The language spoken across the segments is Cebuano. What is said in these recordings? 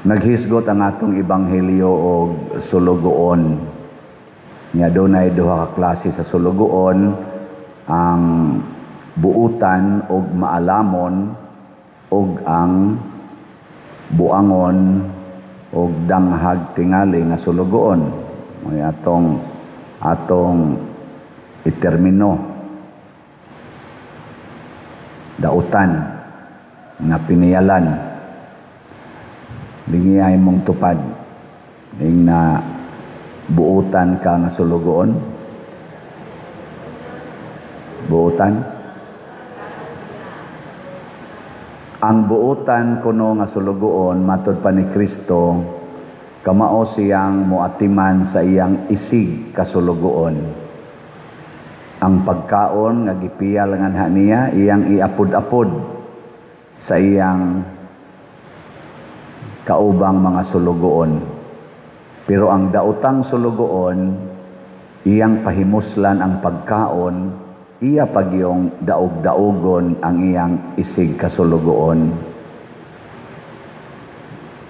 Naghisgot ang atong ebanghelyo og sulugoon. Nya dunay duha ka klase sa sulugoon, ang buutan og maalamon ug ang buangon og danghag tingali nga sulugoon. May atong atong itermino dautan nga piniyalan. Lingi ay mong tupad ing na buutan ka nga sulugoon. Buutan. Ang buutan kuno nga sulugoon, matod pa ni Kristo, kamao siyang moatiman sa iyang isig kasulugoon. Ang pagkaon nga gipiyal nganha niya, iyang iapod-apod sa iyang kaubang mga sulugoon. Pero ang daotang sulugoon, iyang pahimuslan ang pagkaon, iya pagyong daog-daogon ang iyang isig kasulugoon.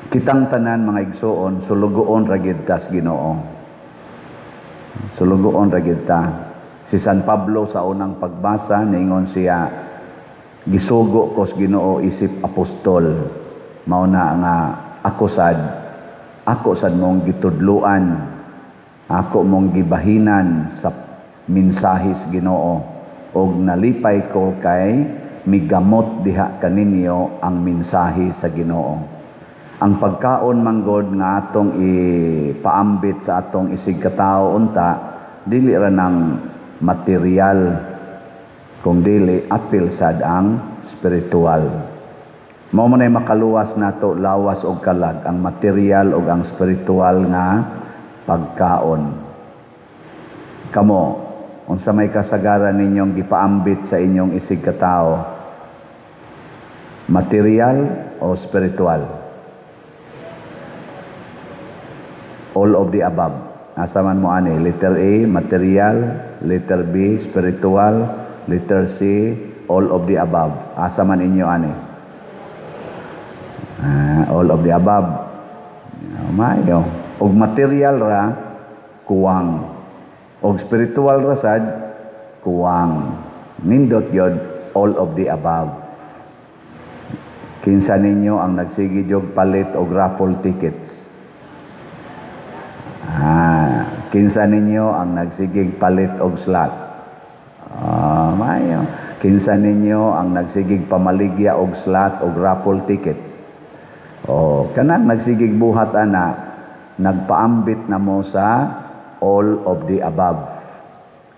Kitang tanan, mga igsoon, sulugoon ra gyud tas Ginoo. Sulugoon ra gyud ta. Si San Pablo, sa unang pagbasa, niingon siya, "Gisugo ko sa Ginoo isip apostol." Mao na nga ako sad mong gitudluan, ako mong gibahinan sa mensahis Ginoo, og nalipay ko kay migamot diha kaninyo ang mensahe sa Ginoo. Ang pagkaon manggod nga atong ipaambit sa atong isig katawo unta, dili ra nang material, kung dili apil sad ang spiritual. Mao man ay makaluwas nato lawas og kalag, ang material ug ang spiritual nga pagkaon. Kamo, unsa may kasagaran ninyong gipaambit sa inyong isig katawo? Material o spiritual? All of the above. Asa man mo ani? Letter A, material. Letter B, spiritual. Letter C, all of the above. Asa man inyo ani? Ah, all of the above. Mayo. Og material ra, kuwang. Og spiritual ra sad, kuwang. Nindot gyud all of the above. Kinsa ninyo ang nagsige jog palit og raffle tickets? Ah, kinsa ninyo ang nagsigig palit og slot? Ah, mayo. Kinsa ninyo ang nagsigig pamaligya og slot og raffle tickets? O, kanang nagsigig buhat ana, nagpaambit na mo sa all of the above.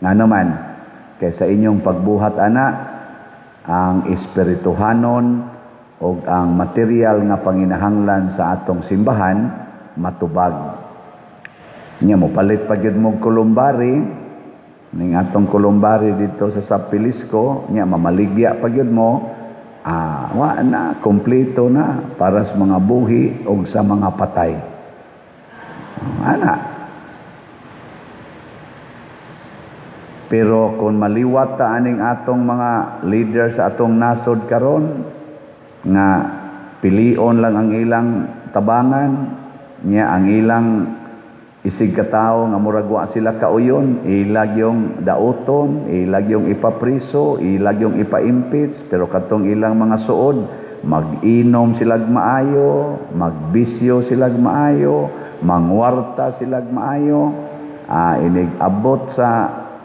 Nga naman, kay sa inyong pagbuhat ana, ang espirituhanon o ang material nga panginahanglan sa atong simbahan matubag. Nya mo palit pa gyud mo kolumbari ning atong kolumbari dito sa Sapilisco, nya mamaligya pa gyud mo, ah, wa na, kompleto na para sa mga buhi o sa mga patay. Ana. Pero kung maliwat ta aning atong mga leader sa atong nasod karon nga pilion lang ang ilang tabangan, nya ang ilang isig katawo nga murag wa sila kauyon, ilag yung dauton, ilag yung ipapriso, ilag yung ipa-impeach, pero katong ilang mga suod, mag-inom silag maayo, magbisyo silag maayo, mangwarta silag maayo, inig abot sa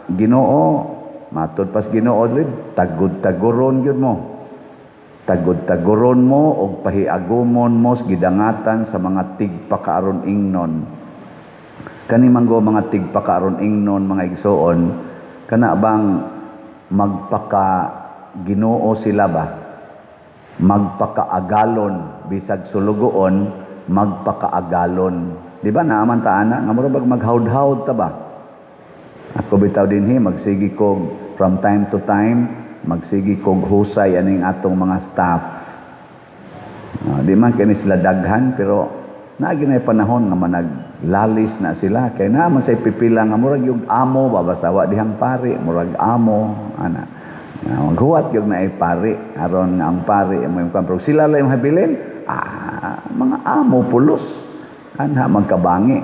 Ginoo, matud pas Ginoo lid, tagud-taguron gyud mo. Tagud-taguron mo og pahiagumon mo sa gidangatan sa mga tigpakaaron ingnon. Kani man go mga tigpakaaron ingnon, mga igsoon, kana bang magpaka Ginoo sila ba? Magpakaagalon bisag sulugoon, magpakaagalon. Di ba naaman ta ana nga mura bag maghawd-hawd ta ba? Ako bitaw dinhi magsigi kog from time to time, magsigi kog husay aning atong mga staff. Di man kini sila daghan, pero naagi na panahon nga managlalis na sila kay naa man say pipila nga murag yung amo ba, basta wa dihang pari, murag amo ana. Maghuwat yung naay pari aron nga ang pari mo yung pero sila lang yung habilin, ah. Mga amo pulos anha magkabangi.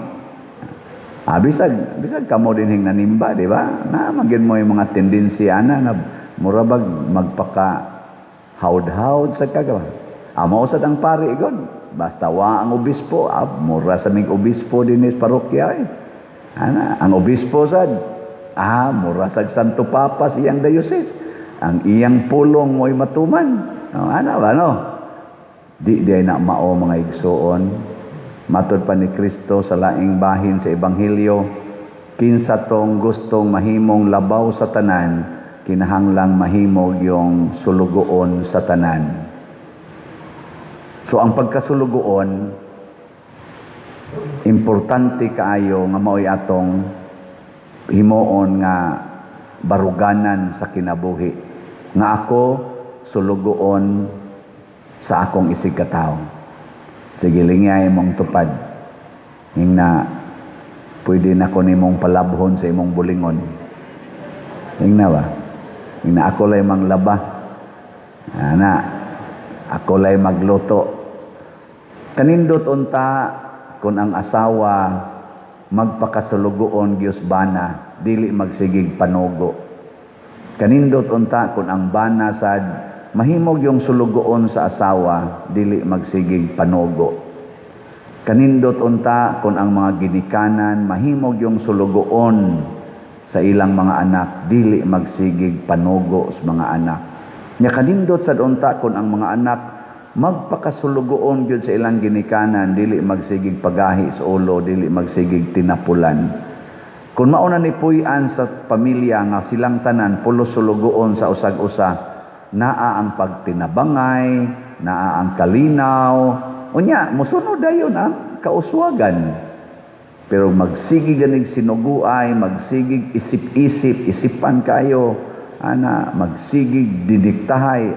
Bisag bisag kamo dinhing nanimba, di ba? Na magyud mo yung mga tendensiya ana nga mura bag magpaka hawd-hawd sa kagawa. Amo sad ang pari god. Basta wa ang obispo, mura sa mig obispo dinhi sa parokya eh. Ana, ang obispo sad, mura sad Santo Papa sa iyang diocese. Ang iyang pulong mo'y matuman. No, ana ba no? Di di na mao, mga igsuon. Matod pa ni Kristo sa laing bahin sa Ebanghelyo, kinsa tong gustong mahimong labaw sa tanan, kinahanglang mahimog yung sulugoon sa tanan. So ang pagkasulugoon, importante kaayo nga mao'y atong himuon nga baruganan sa kinabuhi. Nga ako sulugoon sa akong isig katawo. Sige, lingay mong tupad. Ingna, pwede na ko nimong palabhon sa imong bulingon. Ingna ba? Ingna ako lay manglaba. Ana, ako lay magluto. Kanindot unta kung ang asawa magpakasulugoon gyud bana, dili magsigig panugo. Kanindot unta kung ang bana sad mahimog yung sulugoon sa asawa, dili magsigig panugo. Kanindot unta kung ang mga ginikanan mahimog yung sulugoon sa ilang mga anak, dili magsigig panugo sa mga anak. Nya kanindot sad unta kung ang mga anak magpakasulugoon gyud sa ilang ginikanan, dili magsigig pagahi sa ulo, dili magsigig tinapulan. Kung mauna ni puy-an sa pamilya nga silang tanan pulos sulugoon sa usag-usa, naa ang pagtinabangay, naa ang kalinaw, unya mosunod dayon ang kauswagan. Pero magsigi ganig sinuguay, magsigig isip-isip, isipan kayo, ana, magsigig didiktahay,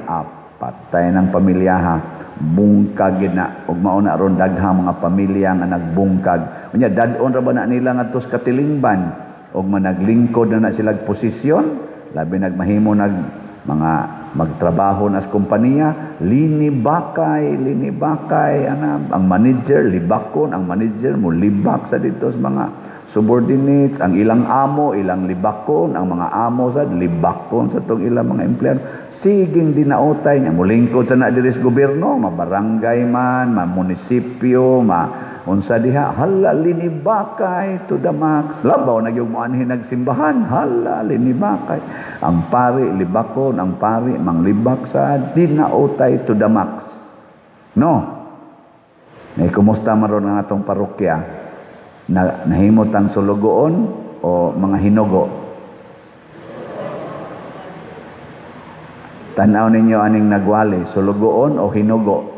patay ng pamilyaha, bungkag gid na. Ug mao na aron daghang mga pamilya nga nagbungkag. Unya dad-on ra ba na nila ngadto sa katilingban ug managlingkod na na sila posisyon, labi nagmahimo nag mga magtrabaho na sa kompanya, linibakay, linibakay, ana, ang manager libakon, ang manager mo libak sa dito sa mga subordinates, ang ilang amo, ilang libakon, ang mga amo sa libakon sa tong ilang mga empleyado. Siging dinautay niya, mulingkod sa na diri sa gobyerno, mabarangay man, ma munisipyo, ma unsa diha, hala, linibakay to the max. Labaw na gyud mo anhi nagsimbahan, hala, linibakay. Ang pari libakon, ang pari manglibak sa dinautay to the max. No. Eh, kumusta man ron ang atong parokya? Na, nahimot ang sulugoon o mga hinugo? Tanaw ninyo aning nagwali, sulugoon o hinugo?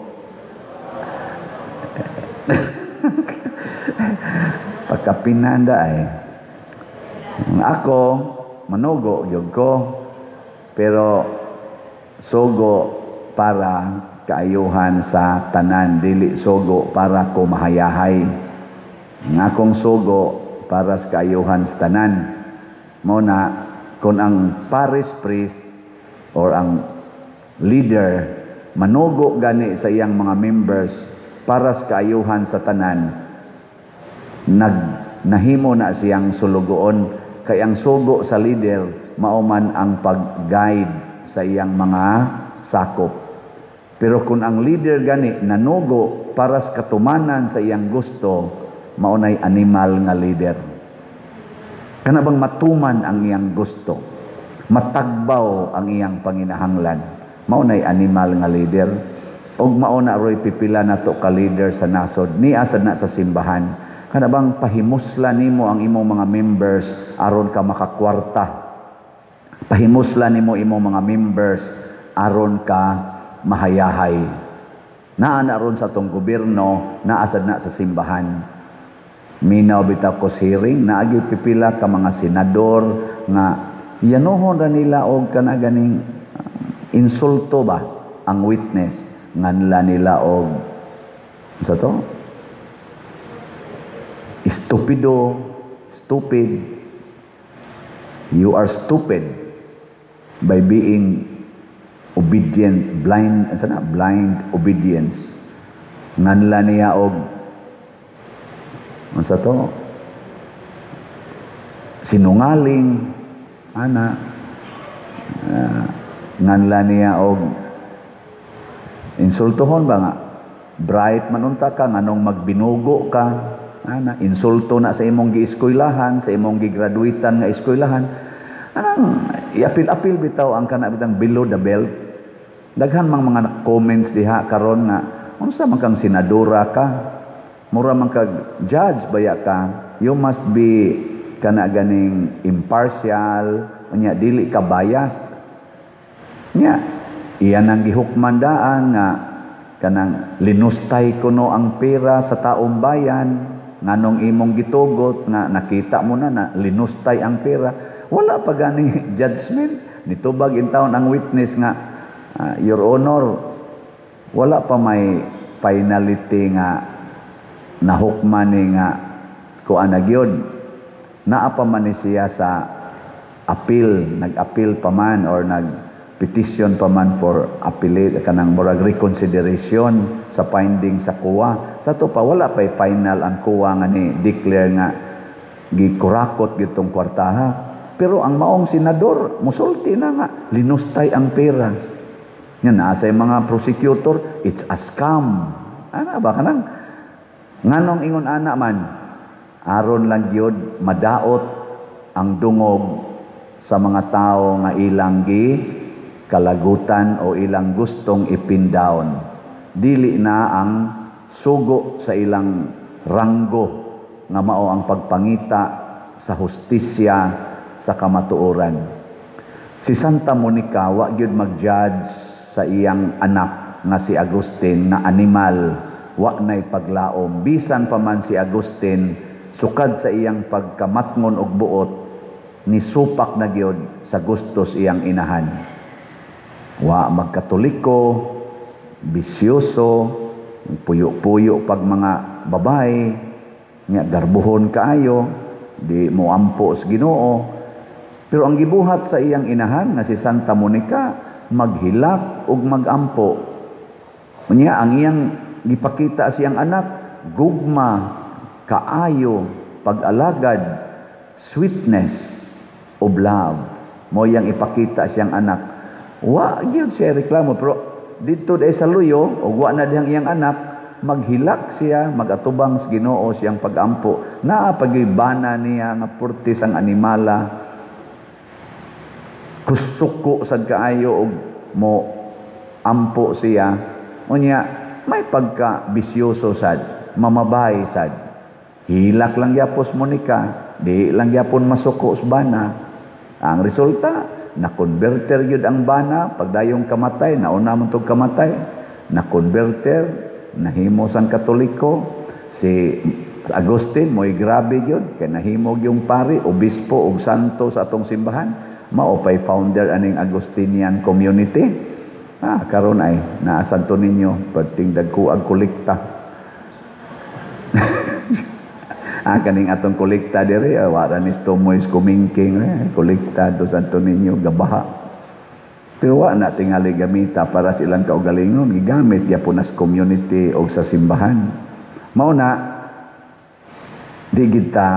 Pagkapinanda ay. Ako, manugo, gyud ko. Pero sugo para kaayuhan sa tanan, dili sugo para ko mahayahay. Ang akong sugo para sa kaayuhan sa tanan. Mao na kung ang parish priest or ang leader manugo gani sa iyang mga members para sa kaayuhan sa tanan, nag nahimo na siyang sulugoon, kay ang sugo sa leader mao man ang pag-guide sa iyang mga sakop. Pero kung ang leader gani nanugo para sa katumanan sa iyang gusto, mao nay animal nga leader. Kana bang matuman ang iyang gusto, matagbaw ang iyang panginahanglan, mao nay animal nga leader. Og mao na roy pipila nato ka leader sa nasod, niya sad na sa simbahan. Kana bang pahimusla nimo ang imong mga members aron ka makakwarta. Pahimusla nimo imong mga members aron ka mahayahay. Naa na ron sa atong gobyerno, naa sad na sa simbahan. Minaw bitaw ko hearing, naagi pipila ka mga senador nga yanuhon ra nila og kana ganing insulto ba ang witness, nganla nila og sa to estupido, stupid. You are stupid by being obedient, blind, ano na, blind obedience. Nganla niya og unsa to, sinungaling ana, nganla niya og insultohon ba nga bright man unta ka, nganong magbinugo ka ana, insulto na sa imong gieskwelahan, sa imong gigraduitan nga eskwelahan. Anang iapil-apil bitaw ang kana bitang below the belt. Daghan mang mga comments diha karon nga unsa man kang senadora ka, mura man kag judge baya ka, you must be kana ganing impartial, unya dili ka biased. Nya iyan ang gihukman daan nga kanang linustay kuno ang pera sa taong bayan, nganong imong gitugot nga nakita mo na na linustay ang pera. Wala pa gani judgment. Nitubag intawon ang witness nga, "Your Honor, wala pa may finality nga nahukman ni nga kuan na gyud." Naa pa man ni siya sa appeal, nag-appeal pa man or nag petition pa man for appellate, kanang murag reconsideration sa finding sa COA. Sa to pa wala pay final ang COA nga ni declare nga gikurakot gitong kwartaha. Pero ang maong senador musulti na nga linustay ang pera. Nga naa sa mga prosecutor, it's a scam. Ana ba kanang nganong ingon ana man, aron lang gyud madaot ang dungog sa mga tao nga ilang gi kalagutan o ilang gustong ipin down. Dili na ang sugo sa ilang ranggo nga mao ang pagpangita sa hustisya, sa kamatuoran. Si Santa Monica wa gyud mag-judge sa iyang anak nga si Agustin nga animal, wa nay paglaom. Bisan pa man si Agustin, sukad sa iyang pagkamatngon og buot, ni supak na gyud sa gustos iyang inahan. Wa magkatoliko, bisyoso, puyo-puyo pag mga babae, nya garbuhon kaayo, di mo ampo sa Ginoo. Pero ang gibuhat sa iyang inahan nga si Santa Monica, maghilak ug magampo. Unya ang iyang gipakita siyang anak, gugma, kaayo, pag-alagad, sweetness of love. Mo iyang ipakita siyang anak. Wa gyud siya reklamo, pero dito dahil sa luyo ug wa na dihang iyang anak, maghilak siya, magatubang sa Ginoo siyang pagampo. Naa pagibana niya nga purtis ang animala, kusuko sad kaayo og mo ampo siya. Unya may pagka bisyoso sad, mamabay sad. Hilak lang gyapos Monica, di lang gyapon masuko sa bana. Ang resulta, na converter gyud ang bana pagdayong kamatay, nauna man tog kamatay, na converter, nahimo sang Katoliko. Si Agustin mo'y grabe gyud kay nahimo yung pari, obispo ug santo sa atong simbahan. Mao pay founder aning Agustinian community. Karon ay naa Santo Niño, perting dagko ang kolekta. Kaning atong kolekta diri, wala ni tumoy kumingking, kolekta to Santo Niño gabaha. Pero wa na tingali gamita para sa ilang kaugalingon, gigamit gyapon nas community og sa simbahan. Mao na di kita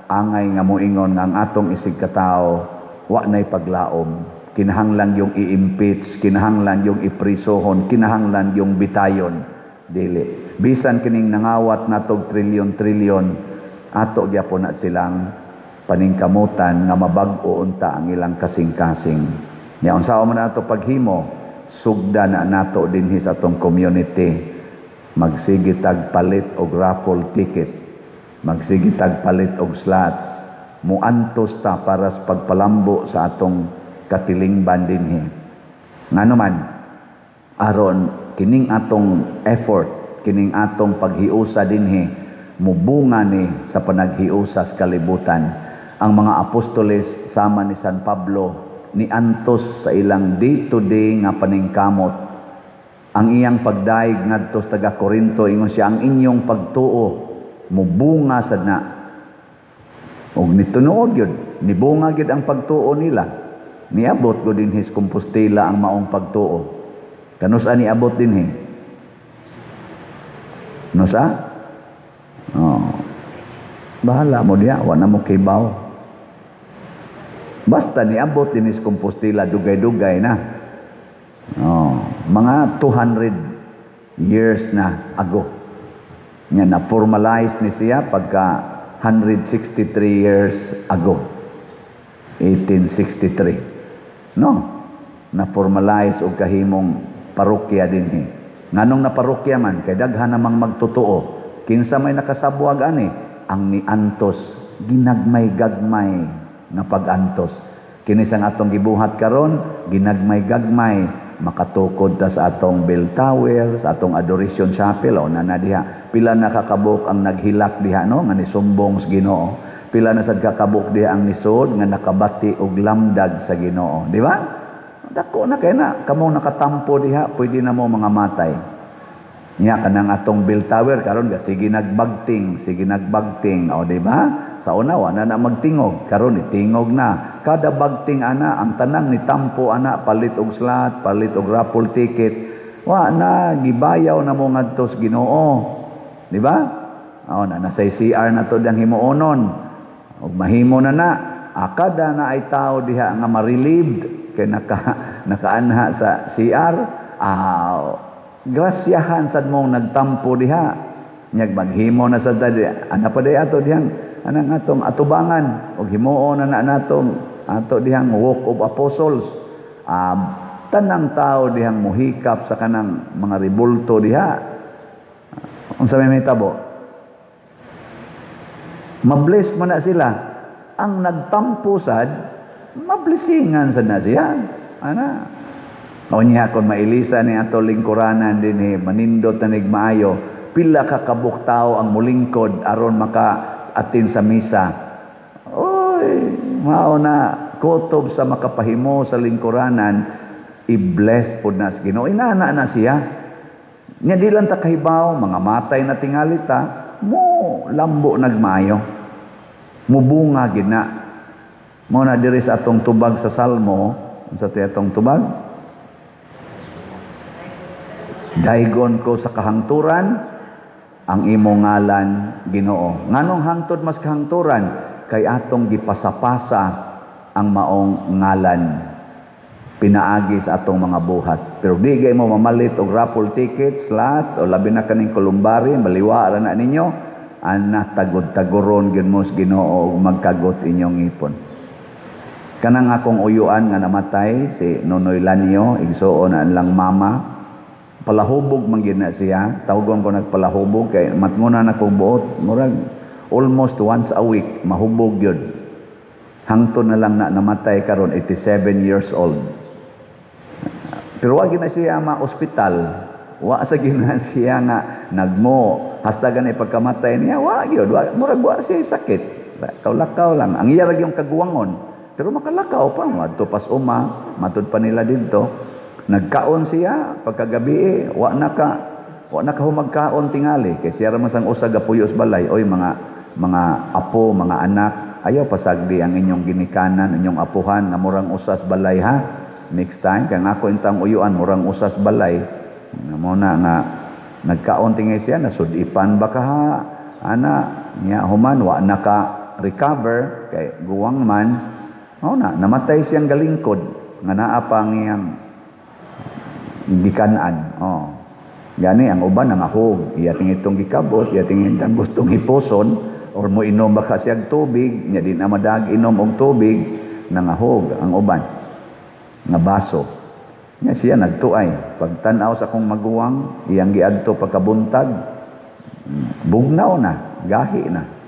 angay nga moingon nga ang atong isig katao wa nay paglaom. Kinahanglan yung i-impeach, kinahanglan yung iprisohon, kinahanglan yung bitayon. Dili. Bisan kining nangawat natog trilyon-trilyon, ato gyapon na silang paningkamutan nga mabag-o unta ang ilang kasing-kasing. Nya unsa man nato paghimo, sugda na nato dinhi sa atong community. Magsige tag palit og raffle ticket, magsige tag palit og slots, muantos ta para sa pagpalambo sa atong katilingban dinhi. Ngano man, aron kining atong effort, kining atong paghiusa dinhi, mubunga ni sa panaghiusa sa kalibutan. Ang mga apostoles sama ni San Pablo niantos sa ilang day-to-day nga paningkamot. Ang iyang pagdaig ngadto sa taga Korinto, ingon siya, ang inyong pagtuo mubunga sad na. Og nitunood gyud, nibunga gyud ang pagtuo nila. Niabot gud dinhi sa Compostela ang maong pagtuo. Kanus-a niabot dinhi? Ano sa? Oh. Bahala mo diha, wa na mo kibaw. Basta niabot dinis Compostela, dugay-dugay na. Oh, mga 200 years na ago. Nya na formalize ni siya pagka 163 years ago. 1863. No? Na formalize og kahimong parokya dinhi. Nganong na parokya man kay daghan namang magtotoo. Kinsa may nakasabwag ani? Ang niantos, ginagmay-gagmay nga pag-antos. Kini sang atong gibuhat karon, ginagmay-gagmay makatukod ta sa atong bell tower, sa atong adoration chapel o nana diha. Pila na kakabuk ang naghilak diha, no, nga nisumbong sa Ginoo. Pila na sad kakabuk diha ang nisod nga nakabati og lamdag sa Ginoo, di ba? Dako na kay na kamo nakatampo diha, pwede na mo mga matay. Nya kanang atong bell tower karon ga sige nagbagting, sige nagbagting, o di ba? Sa una wa na na magtingog, karon itingog na. Kada bagting ana ang tanang ni tampo ana, palit og slot, palit og raffle ticket. Wa na gibayaw na mo ngadto sa Ginoo. Di ba? O na nasa CR na to diyang himuonon. Og mahimo na na akada na ay tao diha nga ma-relieved kay nakaanha sa CR. Ah, grasyahan sad mong nagtampo diha. Nyag maghimo na sad diha ana pa day ato dihang anang atong atubangan og himuon na na natong ato dihang Walk of Apostles. Tanang tao dihang muhikap sa kanang mga ribulto diha, unsa may mahitabo? Mabless mo na sila. Ang nagtampo sad, mablessingan sad na siya ana. O niya, kung mailisa ni ato lingkuranan din, manindot na maayo, pila ka kabuk tao ang mulingkod aron maka atin sa misa. Oy, mao na kutob sa makapahimo sa lingkuranan, i-bless pod na sa Ginoo. Inana na siya. Nya di lang ta kahibaw, mga matay na tingali ta, mo lambo nagmaayo. Mubunga gid na. Mo na diri sa atong tubag sa Salmo, unsa ti atong tubag? Daygon ko sa kahangturan ang imong ngalan, Ginoo. Nganong hangtod mas kahangturan? Kay atong gipasapasa ang maong ngalan pinaagi sa atong mga buhat. Pero di gay mo mamalit og raffle tickets, slots, o labi na kaning kolumbari, maliwa ra na ninyo, ana tagod-tagoron gyud mo sa Ginoo ug magkagot inyong ipon. Kanang akong uyuan nga namatay, si Nonoy Lanyo, igsuon na lang mama, palahubog man gyud na siya. Tawgon ko nagpalahubog kay matnguna na kong buot, murag almost once a week mahubog gyud. Hangtod na lang na namatay karon, 87 years old. Pero wa gyud na siya ma-ospital. Wa sa gyud na siya nga nagmo hasta gani pagkamatay niya, wa gyud, wa, murag wa siya sakit. Lakaw-lakaw lang. Ang iya ra gyud kaguwangon. Pero makalakaw pa, madto pas uma, matud pa nila didto. Nagkaon siya pagkagabi, wa na ka humagkaon tingali kay siya ra man sang usa gapuyo sa balay. Oy, mga apo, mga anak, ayaw pasagdi ang inyong ginikanan, inyong apuhan nga murang usas balay ha. Next time kay nga ako intang uyuan murang usas balay. Mo na nga nagkaon tingali siya, nasudipan ba ka ha? Ana nya human wa na ka recover kay guwang man. Mao na namatay siyang galingkod nga naa pa ang iyang gikanan. Oh. Gani ang uban nangahog, iya tingitong gikabot, iya tingitang gustong hipuson or mo inom ba ka siyag tubig, nya di na madag inom og tubig, nangahog ang uban nga baso. Nya siya nagtuay. Pagtan-aw sa akong maguwang, iyang giadto pagkabuntag, bugnaw na, gahi na.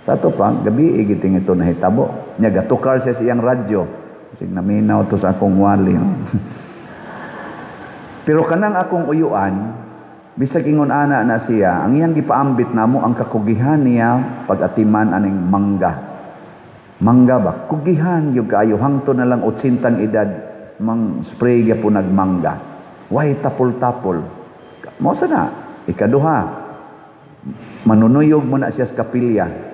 Sa ato pa, gabi giting ito nahitabo. Nya gatukar siya sa iyang radyo. Sig naminaw to sa akong wali. No? Pero kanang akong uyuan, bisag ingon ana na siya, ang iyang gipaambit namo ang kakugihan niya pag-atiman aning mangga. Mangga ba? Kugihan gyud kaayo hangtod na lang 80 edad mang spray gyapon nagmangga. Way tapol-tapol. Mao sa na. Ikaduha, manunuyog mo na siya sa kapilya.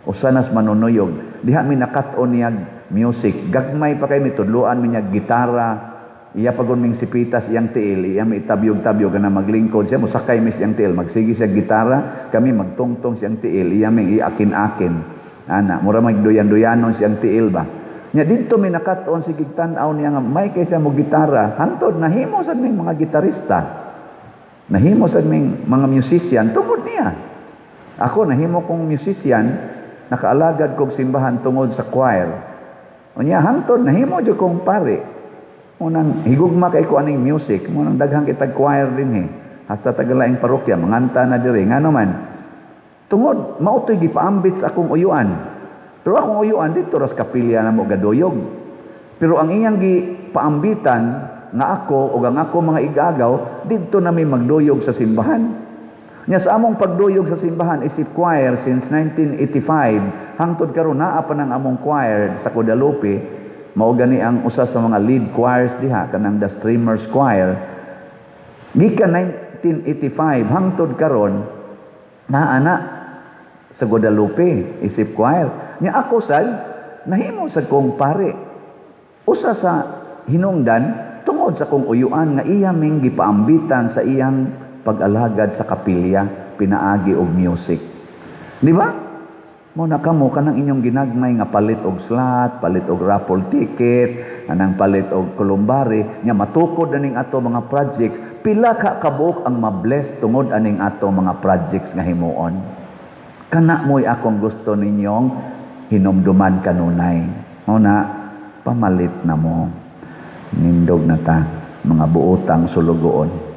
Usa nas manunuyog. Diha mi nakat-on niya music. Gagmay pa kay mitudloan mi niya gitara. Iya pag ming sipitas iyang tiil, iya may tabyog-tabyog na maglingkod siya, musakay mis iyang tiil, magsige siya gitara, kami magtungtong siyang tiil, iya ming iakin-akin. Ana, mura magduyan-duyanon siyang tiil ba. Nya didto mi nakat-on, sige tan-aw niya nga may kay siya mo gitara, hantod nahimo sad ming mga gitarista. Nahimo sad ming mga musician tungod niya. Ako, nahimo kong musician, nakaalagad kog simbahan tungod sa choir. Unya hangtod nahimo jud kong pare. Unang higugma kay ko aning music, mao nang daghan kitag choir dinhi. Hasta tagalaing parokya manganta na diri, ngano man? Tungod mao to'y gipaambit sa akong uyuan. Pero akong uyuan didto ras kapilya namo gaduyog. Pero ang iyang gipaambitan nga ako ug ang ako mga igagaw didto nami magduyog sa simbahan. Nya sa among pagduyog sa simbahan isip choir since 1985 hangtod karon naa pa nang among choir sa Guadalupe. Mao gani ang usa sa mga lead choirs diha, kanang The Streamers Choir. Gikan 1985 hangtod karon naa na sa Guadalupe isip choir. Nya ako sad nahimo sad kong pare. Usa sa hinungdan tungod sa kong uyuan nga iya ming gipaambitan sa iyang pag-alagad sa kapilya pinaagi og music. Di ba? Mo na kamo, kanang inyong ginagmay nga palit og slot, palit og raffle ticket, anang palit og columbary, nya matukod aning ato mga projects, pila ka kabuok ang mabless tungod aning ato mga projects nga himuon. Kana mo'y akong gusto ninyong hinumduman kanunay. Mo na pamalit na mo. Nindog na ta, mga buotang sulugoon.